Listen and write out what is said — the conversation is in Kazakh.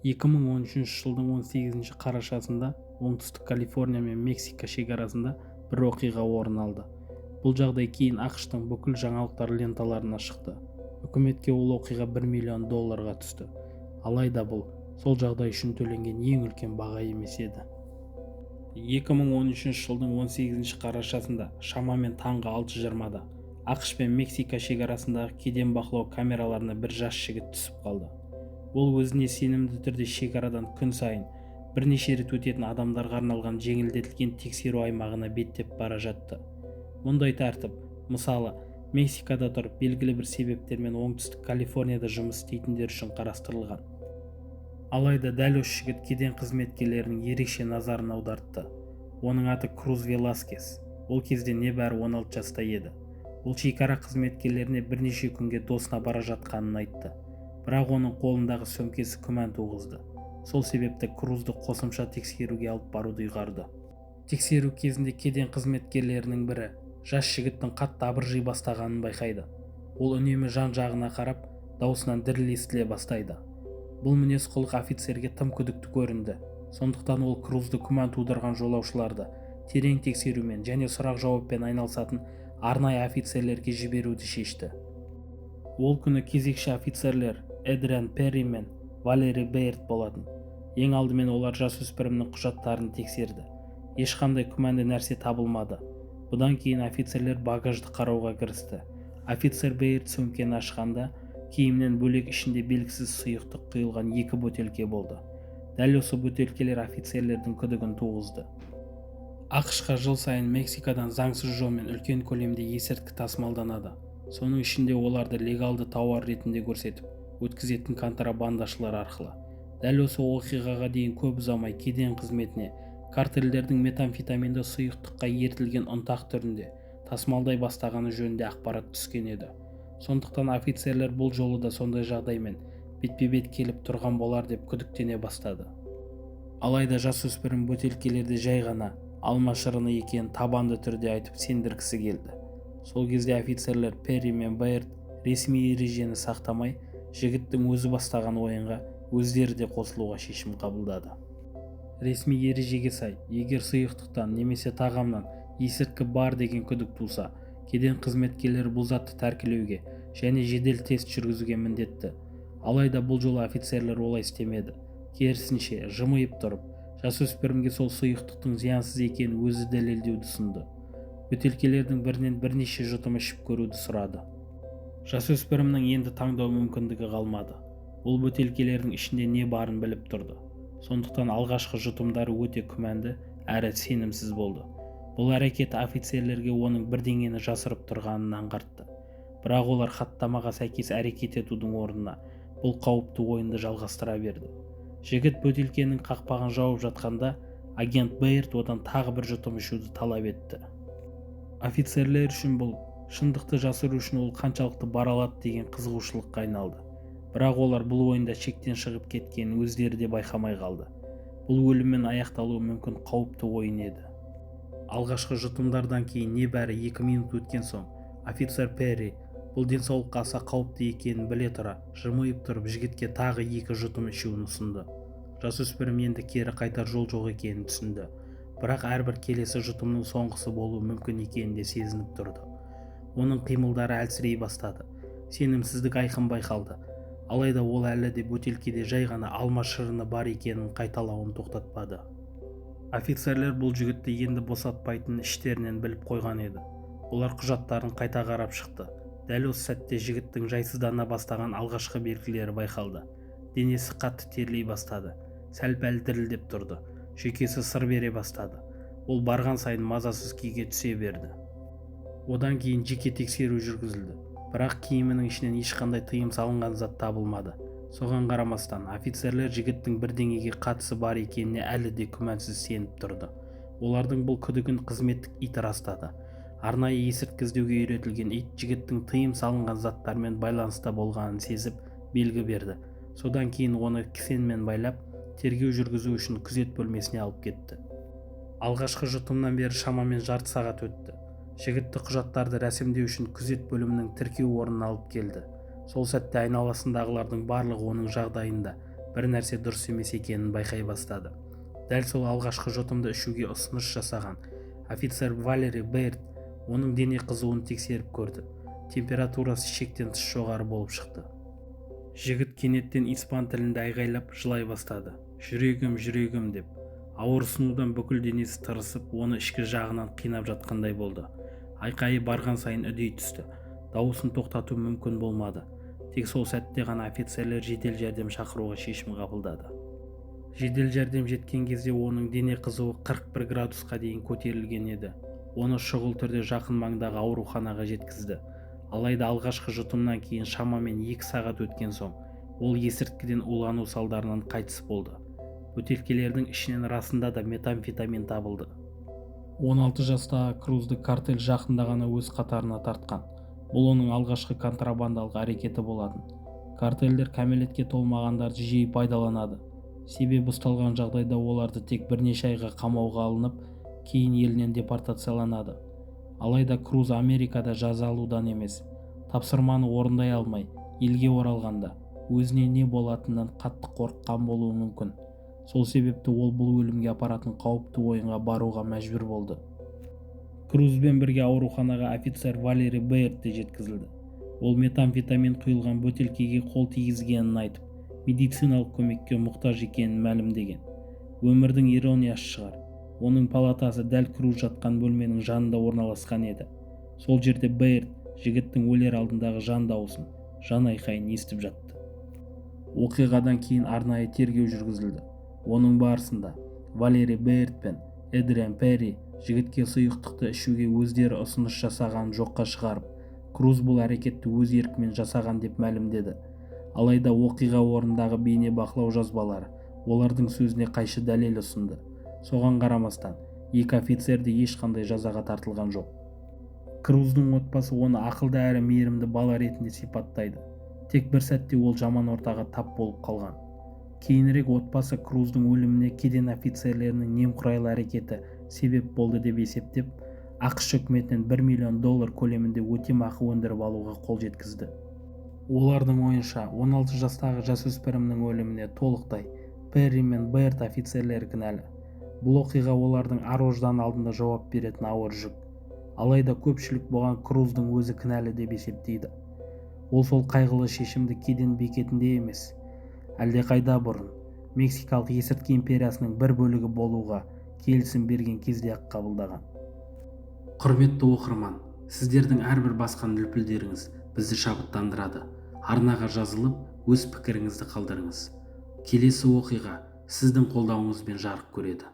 2013 жылдың 18 қарашасында Оңтүстік Калифорния мен Мексика шекарасында бір оқиға орын алды. Бұл жағдай кейін АҚШ-тың бүкіл жаңалықтар ленталарына шықты. Үкіметке ол оқиға 1 миллион долларға түсті. Алайда бұл сол жағдай үшін төленген ең үлкен баға емес еді. 2013 жылдың 18 қарашасында шамамен таңғы 6:20-да АҚШ пен Мексика шекарасындағы кеден бақылау камераларына бір жас жігіт түсіп қалды. Ол өзіне сенімді түрде шекарадан күн сайын бірнеше рет өтетін адамдарға арналған жеңілдетілген тексеру аймағына беттеп бара жатты. Мұндай тәртіп, мысалы, Мексикада тұрып, белгілі бір себептермен Оңтүстік Калифорнияда жұмыс істейтіндер үшін қарастырылған. Алайда дәл осы жігіт кеден қызметкерлерінің ерекше назарын аудартты. Оның аты Круз Веласкес. Ол кезде небәрі 16 жаста еді. Ол шекара қызметкерлеріне бірнеше күнге досына бара жатқанын айтты. Бірақ оның қолындағы сөмкесі күмән туғызды. Сол себепті Крузды қосымша тексеруге алып баруды ұйғарды. Тексеру кезінде кеден қызметкерлерінің бірі жас жігіттің қатты абыржи бастағанын байқайды. Ол үнемі жан-жағына қарап, даусынан діріл естіле бастайды. Бұл мінез-құлық офицерге тым күдікті көрінді. Сондықтан ол Крузды күмән тудырған жолаушыларды терең тексерумен және сұрақ-жауаппен айналысатын арнайы офицерлерге жіберуді шешті. Ол күні кезекші офицерлер Эдриан Перри мен Валери Бейрд болатын. Ең алдымен олар жасөспірімнің құжаттарын тексерді. Ешқандай күмәнді нәрсе табылмады. Бұдан кейін офицерлер багажды қарауға кірісті. Офицер Бейрд сөмкені ашқанда, киімнен бөлек ішінде белгісіз сұйықтық құйылған екі бөтелке болды. Дәл осы бөтелкелер офицерлердің күдігін туғызды. АҚШ-қа жыл сайын Мексикадан заңсыз жолмен үлкен көлемде есірткі тасымалданады. Соның ішінде оларды легалды тауар ретінде көрсетіп, өткізетін контрабандашылар арқылы. Дәл осы оқиғаға дейін көп ұзамай кеден қызметіне картельдердің метамфетаминді сұйықтыққа ерітілген ұнтақ түрінде тасымалдай бастағаны жөнінде ақпарат түскен еді. Сондықтан офицерлер бұл жолы да сондай жағдаймен бетпе-бет келіп тұрған болар деп күдіктене бастады. Алайда жасөспірім бөтелкелерде жай ғана алма шырыны екенін табанды түрде айтып сендіргісі келді. Сол кезде офицерлер Перри мен Бейрд ресми ережені сақтамай, жігіттің өзі бастаған ойынға өздері де қосылуға шешім қабылдады. Ресми ережеге сай, егер сұйықтықтан немесе тағамнан есірткі бар деген күдік туса, кеден қызметкерлері бұл затты тәркілеуге және жедел тест жүргізуге міндетті. Алайда бұл жолы офицерлер олай істемеді. Керісінше, жымиып тұрып, жасөспірімге сол сұйықтықтың зиянсыз екенін өзі дәлелдеуді ұсынды. Бөтелкелердің бірінен бірнеше жұтым ішіп көруді сұрады. Жасөспірімнің енді таңдау мүмкіндігі қалмады. Ол бөтелкелердің ішінде не барын біліп тұрды. Сондықтан алғашқы жұтымдары өте күмәнді әрі сенімсіз болды. Бұл әрекет офицерлерге оның бірдеңені жасырып тұрғанын аңғартты. Бірақ олар хаттамаға сәйкес әрекет етудің орнына бұл қауіпті ойынды жалғастыра берді. Жігіт бөтелкенің қақпағын жауып жатқанда, агент Бейрд одан тағы бір жұтым ішуді талап етті. Офицерлер үшін бұл шындықты жасыру үшін ол қаншалықты бара алады деген қызығушылыққа айналды. Бірақ олар бұл ойында шектен шығып кеткенін өздері де байқамай қалды. Бұл өліммен аяқталуы мүмкін қауіпті ойын еді. Алғашқы жұтымдардан кейін небәрі 2 минут өткен соң, офицер Перри бұл денсаулыққа аса қауіпті екенін біле тұра, жымиып тұрып жігітке тағы екі жұтым ішуін ұсынды. Жасөспірім енді кері қайтар жол жоқ екенін түсінді. Бірақ әрбір келесі жұтымның соңғысы болуы мүмкін екенін де сезініп тұрды. Оның қимылдары әлсірей бастады. Сенімсіздік айқын байқалды. Алайда ол әлі де бөтелкеде жай ғана алма шырыны бар екенін қайталауын тоқтатпады. Офицерлер бұл жігітті енді босатпайтынын іштерінен біліп қойған еді. Олар құжаттарын қайта қарап шықты. Дәл осы сәтте жігіттің жайсыздана бастаған алғашқы белгілері байқалды. Денесі қатты терлей бастады. Сәл-пәл дірілдеп тұрды. Жүйкесі сыр бере бастады. Ол барған сайын мазасыз күйге түсе берді. Одан кейін жеке тексеру жүргізілді. Бірақ киімінің ішінен ешқандай тыйым салынған зат табылмады. Соған қарамастан, офицерлер жігіттің бірдеңеге қатысы бар екеніне әлі де күмәнсіз сеніп тұрды. Олардың бұл күдігін қызметтік ит растады. Арнайы есірткі іздеуге үйретілген ит жігіттің тыйым салынған заттармен байланыста болғанын сезіп, белгі берді. Содан кейін оны кісенмен байлап, тергеу жүргізу үшін күзет бөлмесіне алып кетті. Алғашқы жұтымнан бері шамамен жарты сағат өтті. Жігітті құжаттарды рәсімдеу үшін күзет бөлімінің тіркеу орнына алып келді. Сол сәтте айналасындағылардың барлығы оның жағдайында бір нәрсе дұрыс емес екенін байқай бастады. Дәл сол алғашқы жұтымды ішуге ұсыныс жасаған офицер Валери Бэйрд оның дене қызуын тексеріп көрді. Температурасы шектен тыс жоғары болып шықты. Жігіт кенеттен испан тілінде айғайлап жылай бастады. Жүрегім, жүрегім деп. Ауырсынудан бүкіл денесі тырысып, оны ішкі жағынан қинап жатқандай болды. Айқайы барған сайын үдей түсті. Дауысын тоқтату мүмкін болмады. Тек сол сәтте ғана офицерлер жедел жәрдем шақыруға шешім қабылдады. Жедел жәрдем жеткен кезде оның дене қызуы 41 градусқа дейін көтерілген еді. Оны шұғыл түрде жақын маңдағы ауруханаға жеткізді. Алайда алғашқы жұтымнан кейін шамамен 2 сағат өткен соң, ол есірткіден улану салдарынан қайтыс болды. Бөтелкелердің ішінен расында да метамфетамин табылды. 16 жастағы Крузды картель жақында ғана өз қатарына тартқан. Бұл оның алғашқы контрабандалық әрекеті болатын. Картельдер кәмелетке толмағандарды жиі пайдаланады. Себебі ұсталған жағдайда оларды тек бірнеше айға қамауға алынып, кейін елінен депортацияланады. Алайда Круз Америкада жаза алудан емес, тапсырманы орындай алмай, елге оралғанда өзіне не болатынынан қатты қорыққан болуы мүмкін. Сол себепті ол бұл өлімге апаратын қауіпті ойынға баруға мәжбүр болды. Крузбен бірге ауруханаға офицер Валери Бэйрд те жеткізілді. Ол метамфетамин құйылған бөтелкеге қол тигізгенін айтып, медициналық көмекке мұқтаж екенін мәлімдеген. Өмірдің ирониясы шығар. Оның палатасы дәл Круз жатқан бөлменің жанында орналасқан еді. Сол жерде Бэйрд жігіттің өлер алдындағы жан дауысын, жан айқайын естіп жатты. Оқиғадан кейін арнайы тергеу жүргізілді. Оның барысында Валери Бэйрд пен Эдриан Перри жігітке сұйықтықты ішуге өздері ұсыныс жасағанын жоққа шығарып, Круз бұл әрекетті өз еркімен жасаған деп мәлімдеді. Алайда оқиға орнындағы бейнебақылау жазбалары олардың сөзіне қайшы дәлел ұсынды. Соған қарамастан, екі офицер де ешқандай жазаға тартылған жоқ. Круздың отбасы оны ақылды әрі мейірімді бала ретінде сипаттайды. Тек бір сәтте ол жаман ортаға тап болып қалған. Кейінірек отбасы Круздың өліміне кеден офицерлерінің немқұрайлы әрекеті себеп болды деп есептеп, ақш үкіметінен $1 миллион көлемінде өтемақы өндіріп алуға қол жеткізді. Олардың ойынша, 16 жастағы жасөспірімнің өліміне толықтай Перри мен Бэрд офицерлері кінәлі. Бұл оқиға олардың ар-ождан алдында жауап беретін ауыр жүк. Алайда көпшілік бұған Круздың өзі кінәлі деп есептейді. Ол сол қайғылы шешімді кеден бекетінде емес, әлдеқайда бұрын Мексикалық есірткі империясының бір бөлігі болуға келісім берген кезде-ақ қабылдаған. Құрметті оқырман, сіздердің әрбір басқан лүпілдеріңіз бізді шабыттандырады. Арнаға жазылып, өз пікіріңізді қалдырыңыз. Келесі оқиға сіздің қолдауыңызбен жарық көреді.